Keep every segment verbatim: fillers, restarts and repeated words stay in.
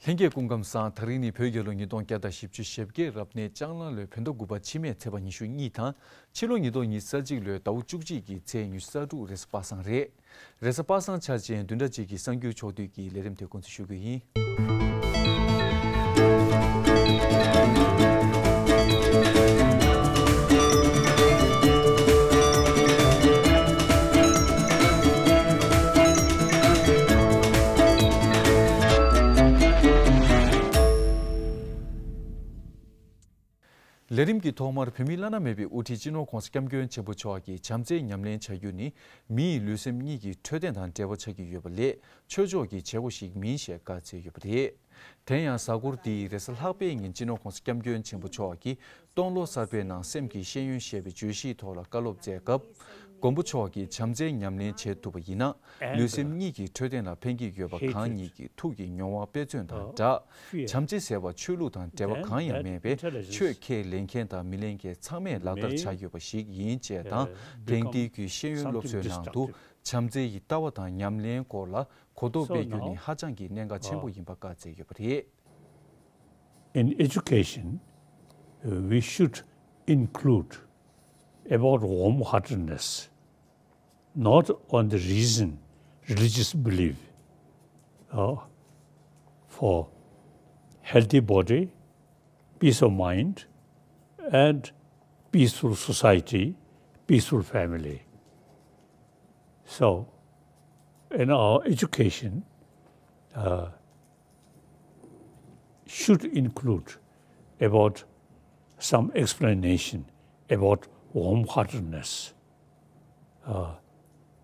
ལྷན་རྒྱས་སྐུ་ཁམས་བཟང་། དེ་རིང་ནི་བོད་རྒྱལ་ལོ་ཉིས་སྟོང་བརྒྱ་དང་བཞི་བཅུ་ཞེ་བརྒྱད་རབ་གནས་ལྕགས་གླང་ལོའི་བོད་ཟླ་དགུ་པ་ཕྱི་མའི་ཚེས་པ་ཉི་ཤུ་གཉིས་དང་། ཕྱི་ལོ་ཉིས་སྟོང་ཉི་ཤུ་རྩ་གཅིག་ལོའི་ཟླ་བ་བཅུ་གཅིག་གི་ཚེས་ཉི་ཤུ་རྩ་དྲུག་རེས་གཟའ་པ་སངས་རེད། རེས་གཟའ་པ་སངས་འཆར་ཅན་བདུན་ཕྲག་གཅིག་གི་གསར་འགྱུར་ཕྱོགས་བསྡུས་ཀྱི་ལས་རིམ་དེ་འགོ་འཛུགས་ཞུ་གི་ཡིན། ལས་རིམ་གྱི་ཐོག་མར་བོད་མིའི་བླ་ན་མེད་པའི་དབུ་ཁྲིད་སྤྱི་ནོར་༧གོང་ས་༧སྐྱབས་མགོན་ཆེན་པོ་མཆོག་གིས་བྱམས་བརྩེའི་ཉམས་ལེན་བྱ་རྒྱུ་ནི་མིའི་ལུས་སེམས་གཉིས་ཀྱི་འཕྲོད་བསྟེན་དང་འབྲེལ་བ་ཆགས་ཀྱི་ཡོད་པ་ལས་ཆོས་ཕྱོགས་ཀྱི་བྱེད་སྒོ་ཞིག་མིན་ཞེས་བཀའ་སྩལ་ཡོད་པ་རེད། དེ་ཡང་གཟའ་འཁོར་འདིའི་རེས་གཟའ་ལྷག་པའི་ཉིན་སྤྱི་ནོར་༧གོང་ས་༧སྐྱབས་མགོན་ཆེན་པོ་མཆོག་གིས་སྟོང་ལོ་གསར་པའི་ནང་སེམས་ཀྱི་ཤེས་ཡོན་ཞེས་པའི་བརྗོད་གཞིའི་ཐོག་ལ་བཀའ་སློབ་སྩལ་སྐབས། མགོན་པོ་མཆོག་གིས་བྱམས་བརྩེའི་ཉམས་ལེན་བྱེད་ཐུབ་པ་ཡིན་ན། ལུས་སེམས་གཉིས་ཀྱི་འཕྲོད་བསྟེན་ལ་ཕན་གྱི་ཡོད་པ་གང་ཉིད་ཀྱི་ཐུགས་ཀྱི་མྱོང་བ་དཔེ་མཚོན་དང་སྦྲགས། བྱམས་བརྩེ་ཟེར་བ་ཆོས་ལུགས་དང་འབྲེལ་བ་གང་ཡང་མེད་པས། ཆོས་ཁས་ལེན་མཁན་དང་མི་ལེན་མཁན་ཚང་མས་ལག་བསྟར་བྱ་དགོས་པ་ཞིག་ཡིན་ཅེས་དང་། དེང་དུས་ཀྱི་ཤེས་ཡོན་སློབ་གསོའི་ནང་དུ་བྱམས་བརྩེ་ཡི་ལྟ་བ་དང་ཉམས་ལེན་སྐོར་ལ་གོ་རྟོགས་སྤེལ་རྒྱུ་ནི་ཧ་ཅང་གི་གནད་འགག་ཆེན་པོ་ཡིན་པ་བཀའ་སྩལ་ཡོད་པ་རེད། In education, uh, we should include about warm-heartedness, not on the reason, religious belief, uh, for healthy body, peace of mind, and peaceful society, peaceful family. So, in our education, uh, should include about some explanation about warm-heartedness, uh,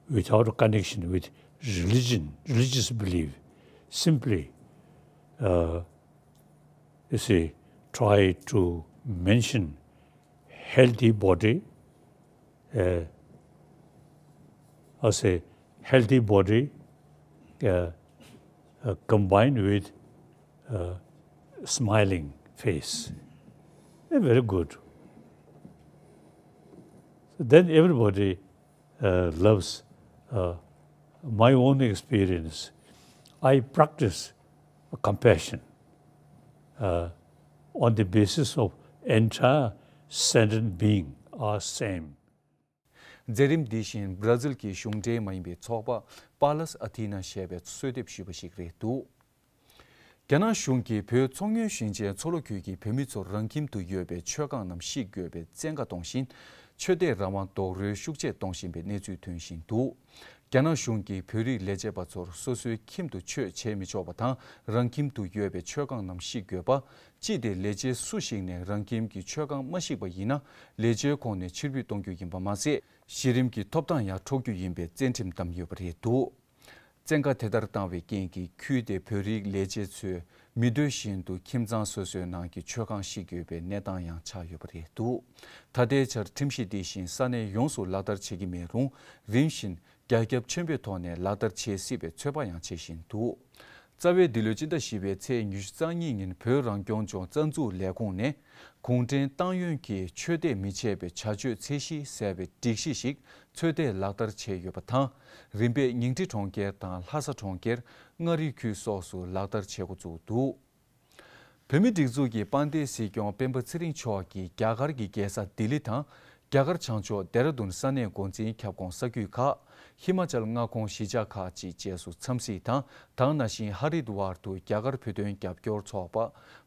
without a connection with religion, religious belief, simply, uh, you see, try to mention healthy body, uh, I say healthy body, uh, uh, combined with, uh, smiling face. Eh, very good. So then everybody, uh, loves, uh, my own experience. I practice compassion, uh, on the basis of entire sentient being are same. མཛད་རིམ་འདི་བཞིན་བྷ་ར་ཛིལ་གྱི་གཞུང་འབྲེལ་མ་ཡིན་པའི་ཚོགས་པ་པཱ་ལཱས་ཨ་ཐི་ན་ཞེས་པས་གསོལ་འདེབས་ཞུས་པ་ཞིག་རེད་འདུག་རྒྱ་ནག་གཞུང་གིས་བོད་མཚོ་སྔོན་ཞིང་ཆེན་མཚོ་ལྷོ་ཁུལ་གྱི་བོད་མི་ཚོར་རང་ཁྱིམ་དུ་ཡོད་པའི་མཆོད་ཁང་རྣམས་བཤིག་དགོས་པའི་བཙན་བཀའ་གཏོང་བཞིན། ཆོས་དད་རང་དབང་རྡོག་རོལ་ཤུགས་ཆེ་གཏོང་བཞིན་པའི་གནས་ཚུལ་ཐོན་བཞིན་འདུག་རྒྱ་ནག་གཞུང་གིས་བོད་རིགས་ལས་བྱེད་པ་ཚོར་སོ་སོའི་ཁྱིམ་དུ་ཆོས་བྱེད་མི་ཆོག་པ་དང་། རང་ཁྱིམ་དུ་ཡོད་པའི་མཆོད་ཁང་རྣམས་བཤིག་དགོས་པ། ཅི་སྟེ་ལས་བྱེད་སུ་ཞིག་ནས་རང་ཁྱིམ་གྱི་མཆོད་ཁང་མ་བཤིག་པ་ཡིན་ན། ལས་བྱའི་ཁོངས་ནས་ཕྱིར་འབུད་གཏོང་རྒྱུ་ཡིན་པ་མ་ཟད། གཞི་རིམ་གྱི་ཐོབ་ཐང་ཡང་འཕྲོག་རྒྱུ་ཡིན་པའི་བཙན་ཁྲིམས་བསྡམས་ཡོད་པ་རེད་འདུག་བཙན་བཀའ་དེ་ལྟར་བཏང་བའི་རྐྱེན་གྱིས་ཁུལ་དེའི་བོད་རིགས་ལས་བྱེད་ཚོས་མི་འདོད་བཞིན་དུ་ཁྱིམ་ཚང་སོ་སོའི་ནང་གི་མཆོད་ཁང་བཤིག་དགོས་པའི་གནས་སྟངས་ཡང་ཆགས་ཡོད་པ་རེད་འདུག་ད་ལྟའི་ཆར་ཁྲིམས་གཞི་འདི་བཞིན་ས་གནས་ཡོངས་སུ་ལག་བསྟར་བྱེད་ཀྱི་མེད་རུང་། རིམ་བཞིན་རྒྱ་ཁྱབ་ཆེན་པོའི་ཐོག་ནས་ལག་བསྟར་བྱེད་སྲིད་པའི་ཚོད་དཔག་ཡང་བྱེད་བཞིན་འདུག་རྩ་བའི་འདི་ལོའི་སྤྱི་ཟླ་བཞི་པའི་ཚེས་ཉི་ཤུ་རྩ་གཉིས་ཉིན་བོད་རང་སྐྱོང་ལྗོངས་རྩ་འཛུགས་ལས་ཁུངས་ནས། གུང་ཁྲན་ཏང་ཡོན་གྱིས་ཆོས་དད་མི་བྱེད་པའི་བྱ་སྤྱོད་ཚད་གཞི་ཟེར་བའི་སྒྲིག་གཞི་ཞིག་ཚོད་ལྟའི་ལག་བསྟར་བྱས་ཡོད་པ་དང་། རིམ་པས་ཉིང་ཁྲི་གྲོང་ཁྱེར་དང་ལྷ་ས་གྲོང་ཁྱེར། མངའ་རིས་ཁུལ་སོགས་སུ་ལག་བསྟར་བྱེད་འགོ་བཙུགས་འདུག་བོད་མིའི་སྒྲིག་འཛུགས་ཀྱི་དཔལ་ལྡན་སྲིད་སྐྱོང་སྤེན་པ་ཚེ་རིང་མཆོག་གིས་རྒྱ་གར་གྱི་རྒྱལ་ས་ལྡི་ལི་དང་། རྒྱ་གར་བྱང་ཕྱོགས་ལྡེ་ར་ལྡུན་ས་གནས་འགོ་འཛིན་ཁྱབ་ཁོངས་ས་ཁུལ་ཁག་ཧི་མ་ཅལ་མངའ་ཁོངས་གཞིས་ཆགས་ཁག་ཅིག་བཅས་སུ་འཚམས་གཟིགས་དང་། དེ་ནང་བཞིན་ཧ་རི་དྭ་ཝར་དུ་རྒྱ་གར་བོད་དོན་རྒྱབ་སྐྱོར་ཚོགས་པ་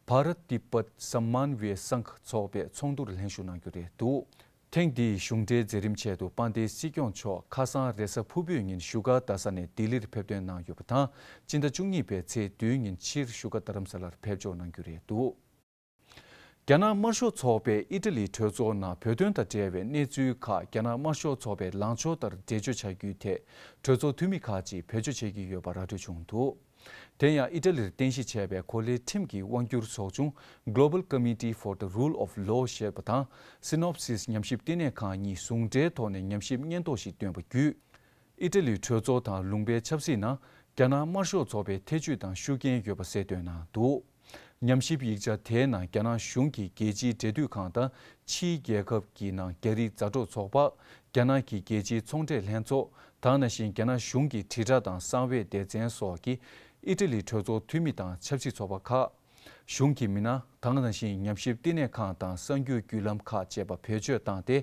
བྷ་རཏ་ཏི་པད་སམ་མཱན་ཝི་སང་ཚོགས་པའི་ཚོགས་འདུར་ལྷན་ཞུགས་གནང་རྒྱུ་རེད་འདུག་ཐེངས་འདིའི་གཞུང་འབྲེལ་མཛད་རིམ་ཆེད་དུ་དཔལ་ལྡན་སྲིད་སྐྱོང་མཆོག་ཁ་སང་རེས་གཟའ་ཕུར་བུའི་ཉིན་བཞུགས་སྒར་རྡ་ས་ནས་ལྡི་ལིར་ཕེབས་ཐོན་གནང་ཡོད་པ་དང་། སྤྱི་ཟླ་བཅུ་གཉིས་པའི་ཚེས་བདུན་ཉིན་ཕྱིར་བཞུགས་སྒར་རྡ་རམ་ས་ལར་ཕེབས་འབྱོར་གནང་རྒྱུ་རེད་འདུག་རྒྱ་ནག་དམར་ཤོག་ཚོགས་པས་ཨི་ཊ་ལིའི་གྲོས་ཚོགས་ནང་བོད་དོན་དང་འབྲེལ་བའི་གནས་ཚུལ་ཁག་རྒྱ་ནག་དམར་ཤོག་ཚོགས་པའི་ལངས་ཕྱོགས་ལྟར་འགྲེལ་བརྗོད་བྱ་རྒྱུའི་ཐད་གྲོས་ཚོགས་འཐུས་མི་ཁག་ཅིག་བེད་སྤྱོད་བྱེད་ཀྱི་ཡོད་པ་ར་སྤྲོད་བྱུང་འདུག་དེ་ཡང་ཨི་ཊ་ལིར་རྟེན་གཞི་བྱས་པའི་གོ་ལའི་ཁྲིམས་ཀྱི་དབང་སྒྱུར་ཚོགས་ཆུང་Global Committee for the Rule of Law ཞེས་པ་དང་Synopsis ཉམས་ཞིབ་བསྟི་གནས་ཁང་གཉིས་ཟུང་འབྲེལ་ཐོག་ནས་ཉམས་ཞིབ་སྙན་ཐོ་ཞིག་བཏོན་པ་བརྒྱུད། ཨི་ཊ་ལིའི་གྲོས་ཚོགས་དང་ལུང་པའི་ཆབ་སྲིད་ནང་རྒྱ་ནག་དམར་ཤོག་ཚོགས་པའི་ཐེ་བྱུས་དང་ཤུགས་རྐྱེན་ཡོད་པ་གསལ་སྟོན་གནང་འདུག་ཉམས་ཞིབ་ཡིག་ཆ་དེའི་ནང་རྒྱ་ནག་གཞུང་གིས་རྒྱལ་སྤྱིའི་འབྲེལ་མཐུད་ཁང་དང་ཕྱིའི་རྒྱལ་ཁབ་ཀྱི་ནང་རྒྱ་རིགས་མཛའ་གྲོགས་ཚོགས་པ། རྒྱ་ནག་གི་རྒྱལ་སྤྱིའི་ཚོང་འབྲེལ་ལྷན་ཚོགས། དེ་ནང་བཞིན་རྒྱ་ནག་གཞུང་གི་དྲིལ་བསྒྲགས་དང་གསང་བའི་སྡེ་ཚན་སོགས་ཀྱི་ ཨི་ཊ་ལི་གྲོས་ཚོགས་འཐུས་མི་དང་ཆབ་སྲིད་ཚོགས་པ་ཁག་གཞུང་གི་མི་སྣ། ད་ག་ནང་བཞིན་ཉམས་ཞིབ་བསྟི་གནས་ཁང་དང་གསར་འགྱུར་བརྒྱུད་ལམ་ཁག་བཅས་པ་བེད་སྤྱོད་བཏང་སྟེ།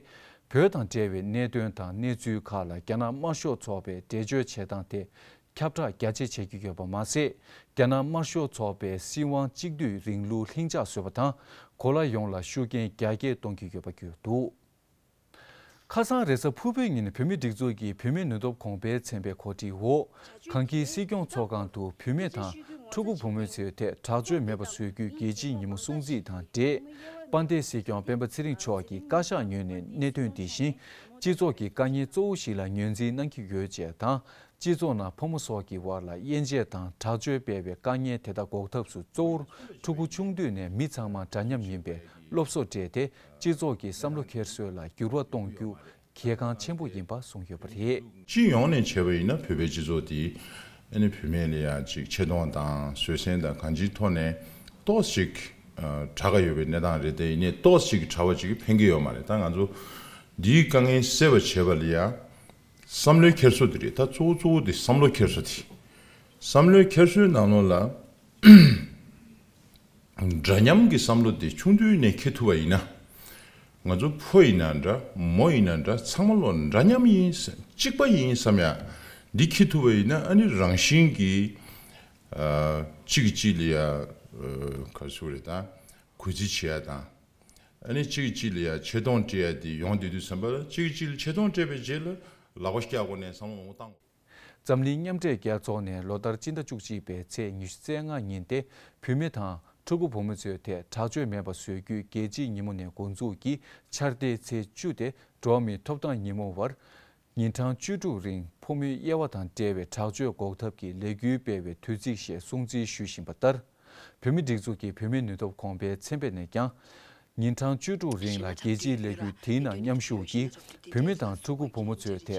བོད་དང་འབྲེལ་བའི་གནད་དོན་དང་གནས་ཚུལ་ཁག་ལ་རྒྱ་ནག་དམར་ཤོག་ཚོགས་པའི་འགྲེལ་བརྗོད་བྱེད་སྟངས་དེ་ཁྱབ་བསྒྲགས་རྒྱ་ཆེ་བྱེད་ཀྱི་ཡོད་པ་མ་ཟད། རྒྱ་ནག་དམར་ཤོག་ཚོགས་པའི་སྲིད་དབང་གཅིག་སྡུད་རིང་ལུགས་ལྷིང་འཇགས་བཟོས་པ་དང་། གོ་ལ་ཡོངས་ལ་ཤུགས་རྐྱེན་རྒྱ་སྐྱེད་གཏོང་གི་ཡོད་པ་བརྗོད་འདུག་ཁ་སང་རེས་གཟའ་ཕུར་བུའི་ཉིན་བོད་མིའི་སྒྲིག་འཛུགས་ཀྱི་བུད་མེད་ནུས་སྟོབས་གོང་འཕེལ་ཚན་པའི་གོ་སྒྲིག་འོག་གངས་སྐྱིད་སྲིད་སྐྱོང་ཚོགས་ཁང་དུ་བུད་མེད་དང་ཕྲུ་གུ་བུ་མོའི་ཚོའི་ཐད་དྲག་སྤྱོད་མེད་པ་བཟོ་རྒྱུའི་རྒྱལ་སྤྱིའི་ཉིན་མོ་སྲུང་བརྩི་དང་འབྲེལ། དཔལ་ལྡན་སྲིད་སྐྱོང་སྤེན་པ་ཚེ་རིང་མཆོག་གིས་བཀའ་ཤག་ངོས་ནས་གནད་དོན་འདི་བཞིན་སྤྱི་ཚོགས་ཀྱི་དཀའ་ངལ་གཙོ་བོ་ཞིག་ལ་ངོས་འཛིན་གནང་གི་ཡོད་ཅེས་དང་། སྤྱི་ཚོགས་ནང་ཕོ་མོ་སོགས་ཀྱི་དབར་ལ་དབྱེ་འབྱེད་དང་དྲག་སྤྱོད་སྤེལ་བའི་དཀའ་ངལ་དེ་དག་འགོག་ཐབས་སུ་གཙོ་བོར་ཕྲུ་གུ་ཆུང་དུས་ནས་མི་ཚང་མ་འདྲ་མཉམ་ཡིན་པའི་སློབ་གསོ་སྤྲད་དེ། སྤྱི་ཚོགས་ཀྱི་བསམ་བློ་འཁྱེར་སྲོལ་ལ་འགྱུར་བ་གཏོང་རྒྱུ་གལ་འགངས་ཆེན་པོ་ཡིན་པ་གསུངས་ཡོད་པ་རེད། སྤྱི་ཡོངས་ནས་བྱས་པ་ཡིན་ན་བོད་པའི་སྤྱི་ཚོགས་འདི་ཨ་ནི་བུད་མེད་ལ་ཡང་ཅིག་ཆེ་མཐོང་དང་བཟོད་བསྲན་དང་གང་ཅིའི་ཐོག་ནས་ཏོག་ཙམ་ཅིག་ཨ་དྲག་ག་ཡོད་པའི་གནས་སྟངས་རེད་དེ། ཡིན་ནའི་ཏོག་ཙམ་ཅིག་གི་དྲག་པ་ཅིག་གིས་ཕན་གྱི་ཡོད་མ་རེད། ད་ང་ཚོ་འདིའི་དཀའ་ངལ་སེལ་བར་བྱེད་པ་ལ་ཡང་བསམ་བློའི་འཁྱེར་སོ་དེ་རེད། ད་གཙོ་བོ་གཙོ་བོ་དེ་བསམ་བློ་འཁྱེར་སོ་དེ། བསམ་བློའི་འཁྱེར་སོའི་ནང་ལོགས་ལ་འདྲ་མཉམ་གྱི་བསམ་བློ་དེ་ཆུང་དུས་ནས་འཁྱེར་ཐུབ་པ་ཡིན་ན། ང་ཚོ་ཕོ་ཡིན་ན་འདྲ་མོ་ཡིན་ན་འདྲ་ཚང་མ་ལོ་འདྲ་མཉམ་ཡིན་ས་གཅིག་པ་ཡིན་བསམ་ཡ་འདི་འཁྱེར་ཐུབ་པ་ཡིན་ན། ཨ་ནི་རང་བཞིན་གྱིས་ཨ་གཅིག་གིས་གཅིག་ལ་ཡ་ཨ་ག་རེ་ཟེར་དགོས་རེད། ད་གུས་བརྩི་བྱེད་ཡ་དང་། ཨ་ནི་གཅིག་གིས་གཅིག་ལ་ཡ་ཆེ་མཐོང་སྤྲད་ཡ་དེ་ཡོང་བསྡད་དུས་ཙམ་པ་ལ། གཅིག་གིས་གཅིག་ལ་ཆེ་མཐོང་སྤྲད་པའི་རྗེས་ལ་ལག་པ་བཀྱག་སྒོ་ནས་བསམ་བློ་མང་པོ་བཏང་དགོས། འཛམ་གླིང་མཉམ་འབྲེལ་རྒྱལ་ཚོགས་ནས་ལོ་ལྟར་སྤྱི་ཟླ་བཅུ་གཅིག་པའི་ཚེས་ཉི་ཤུ་རྩ་ལྔ་ཉིན་ཏེ། བུད་མེད་དང་ཕྲུ་གུ་བུ་མོ་ཚོའི་ཐད་དྲག་སྤྱོད་མེད་པ་བཟོ་རྒྱུའི་རྒྱལ་སྤྱིའི་ཉིན་མོ་ནས་འགོ་འཛུགས་ཀྱིས་འཆར་ཟླའི་ཚེས་བཅུ་སྟེ་འགྲོ་བ་མིའི་ཐོབ་ཐང་ཉིན་མོ་བར། ཉིན་གྲངས་བཅུ་དྲུག་རིང་ཕོ་མོའི་དབྱེ་བ་དང་བྲལ་བའི་དྲག་སྤྱོད་འགོག་ཐབས་ཀྱི་ལས་འགུལ་སྤེལ་བའི་དུས་ཚིགས་ཞེས་སྲུང་བརྩི་ཞུ་བཞིན་པ་ལྟར། བོད་མིའི་སྒྲིག་འཛུགས་ཀྱི་བུད་མེད་ནུས་སྟོབས་གོང་འཕེལ་ཚན་པ་ནས་ཀྱང་། ཉིན་གྲངས་བཅུ་དྲུག་རིང་ལ་རྒྱལ་སྤྱིའི་ལས་འགུལ་དེའི་ནང་མཉམ་ཞུགས་ཀྱིས་བུད་མེད་དང་ཕྲུ་གུ་བུ་མོ་ཚོའི་ཐད་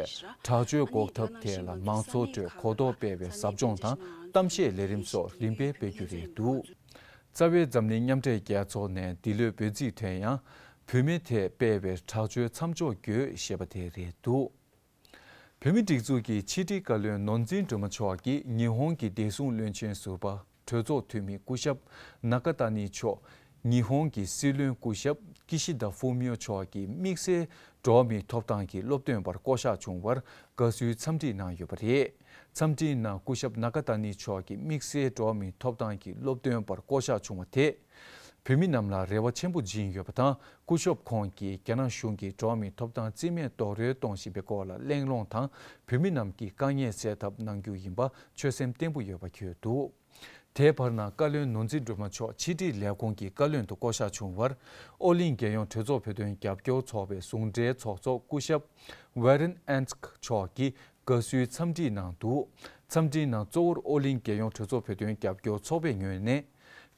དྲག་སྤྱོད་འགོག་ཐབས་ཐད་ལ་མང་ཚོགས་ཁྲོད་གོ་རྟོགས་སྤེལ་བའི་ཟབ་སྦྱོང་དང་གཏམ་བཤད་ལས་རིམ་སོགས་རིམ་པས་སྤེལ་རྒྱུ་རེད་འདུག་རྩ་བའི་འཛམ་གླིང་མཉམ་འབྲེལ་རྒྱལ་ཚོགས་ནས་འདི་ལོའི་འབོད་ཚིག་དོན་ཡང་། བུད་མེད་ཐད་སྤེལ་བའི་དྲག་སྤྱོད་མཚམས་འཇོག་དགོས་ཞེས་པ་དེ་རེད་འདུག་བོད་མིའི་སྒྲིག་འཛུགས་ཀྱི་ཕྱི་དྲིལ་བཀའ་བློན་ནོར་འཛིན་སྒྲོལ་མ་མཆོག་གིས་ཉི་ཧོང་གི་བདེ་སྲུང་བློན་ཆེན་ཟུར་པ་གྲོས་ཚོགས་འཐུས་མི་སྐུ་ཞབས་ནཱ་ཀ་ཏཱ་ནི་མཆོག་ཉི་ཧོང་གི་སྲིད་བློན་སྐུ་ཞབས་ཀི་ཤི་དཱ་ཧྥུ་མིའོ་མཆོག་གིས་དམིགས་བསལ་འགྲོ་བ་མིའི་ཐོབ་ཐང་གི་སློབ་སྟོན་པར་བསྐོ་གཞག་བྱུང་བར་དགའ་བསུའི་འཚམས་འདྲི་གནང་ཡོད་པ་རེད། འཚམས་འདྲིའི་ནང་སྐུ་ཞབས་ནཱ་ཀ་ཏཱ་ནི་མཆོག་གིས་དམིགས་བསལ་འགྲོ་བ་མིའི་ཐོབ་ཐང་གི་སློབ་སྟོན་པར་བསྐོ་གཞག་བྱུང་བ་དེས། བོད་མི་རྣམས་ལ་རེ་བ་ཆེན་པོ་སྦྱིན་ཡོད་པ་དང་། སྐུ་ཞབས་ཁོང་གིས་རྒྱ་ནག་གཞུང་གིས་འགྲོ་བ་མིའི་ཐོབ་ཐང་རྩིས་མེད་རྡོག་རོལ་གཏོང་བཞིན་པའི་སྐོར་ལ་གླེང་སློང་དང་། བོད་མི་རྣམས་ཀྱི་དཀའ་ངལ་སེལ་ཐབས་གནང་རྒྱུ་ཡིན་པ་ཆོད་སེམས་བརྟན་པོ་ཡོད་པ་འཁོད་འདུག་དེའི་བར་ན་བཀའ་བློན་ནོར་འཛིན་སྒྲོལ་མ་མཆོག་ཕྱི་དྲིལ་ལས་ཁུངས་ཀྱི་བཀའ་བློན་དུ་བསྐོ་གཞག་བྱུང་བར། ཨོ་གླིང་རྒྱལ་ཡོངས་གྲོས་ཚོགས་བོད་དོན་རྒྱབ་སྐྱོར་ཚོགས་པའི་ཟུང་འབྲེལ་ཚོགས་གཙོ་སྐུ་ཞབས་ཝེ་རན་ཨན་ཚཀ་མཆོག་གིས། དགའ་བསུའི་འཚམས་འདྲིའི་ནང་འདུག་འཚམས་འདྲིའི་ནང་གཙོ་བོར་ཨོ་གླིང་རྒྱལ་ཡོངས་གྲོས་ཚོགས་བོད་དོན་རྒྱབ་སྐྱོར་ཚོགས་པའི་ངོས་ནས།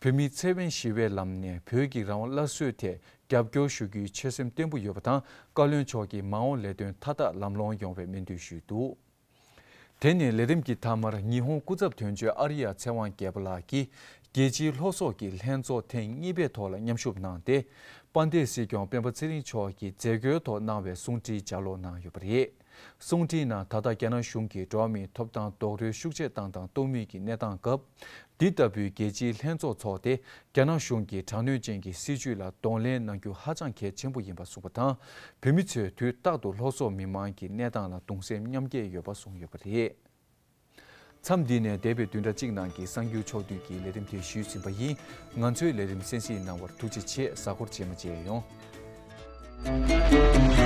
བོད་མིའི་ཚེ་དབེན་ཞི་བའི་ལམ་ནས་བོད་ཀྱི་རང་དབང་སླར་གསོའི་ཐད་རྒྱབ་སྐྱོར་ཞུ་རྒྱུའི་ཆོད་སེམས་བརྟན་པོ་ཡོད་པ་དང་། བཀའ་བློན་མཆོག་གིས་མ་འོངས་ལས་དོན་མཐའ་དག་ལམ་ལྷོང་ཡོང་བའི་སྨོན་འདུན་ཞུས་འདུག་དེ་ནས་ལས་རིམ་གྱི་མཐའ་མར་ཉི་ཧོང་སྐུ་ཚབ་དོན་གཅོད་ཨ་རི་ཡ་ཚེ་དབང་རྒྱལ་པོ་ལགས་ཀྱིས་རྒྱལ་སྤྱིའི་ལྷོ་སོག་གི་ལྷན་ཚོགས་ཐེངས་གཉིས་པའི་ཐོག་ལ་མཉམ་ཞུགས་གནང་སྟེ། དཔལ་ལྡན་སྲིད་སྐྱོང་སྤེན་པ་ཚེ་རིང་མཆོག་གིས་མཛད་སྒོའི་ཐོག་གནང་བའི་གསུང་འཕྲིན་ལྗགས་ཀློག་གནང་ཡོད་པ་རེད། གསུང་འཕྲིན་ནང་ད་ལྟ་རྒྱ་ནག་གཞུང་གིས་འགྲོ་བ་མིའི་ཐོབ་ཐང་རྡོག་རོལ་ཤུགས་ཆེ་བཏང་དང་གཏོང་མུས་ཀྱི་གནས་སྟངས་སྐབས། འདི་ལྟ་བུའི་རྒྱལ་སྤྱིའི་ལྷན་ཚོགས་འཚོགས་ཏེ། རྒྱ་ནག་གཞུང་གི་དྲག་གནོན་ཅན་གྱི་སྲིད་བྱུས་ལ་གདོང་ལེན་གནང་རྒྱུ་ཧ་ཅང་གལ་ཆེན་པོ་ཡིན་པ་གསུངས་པ་དང་། བོད་མི་ཚོས་དུས་རྟག་ཏུ་ལྷོ་སོག་མི་མང་གི་གནས་སྟངས་ལ་གདུང་སེམས་མཉམ་སྐྱེད་ཡོད་པ་གསུངས་ཡོད་པ་རེད། མཚམས་འདི་ནས་འདས་པའི་བདུན་ཕྲག་གཅིག་ནང་གི་གསར་འགྱུར་ཕྱོགས་བསྡུས་ཀྱི་ལས་རིམ་དེ་ཞུས་ཟིན་པ་ཡིན། ང་ཚོའི་ལས་རིམ་གསན་གཟིགས་གནང་བར་ཐུགས་རྗེ་ཆེ། གཟའ་འཁོར་རྗེས་མ་མཇལ་ཡོང་།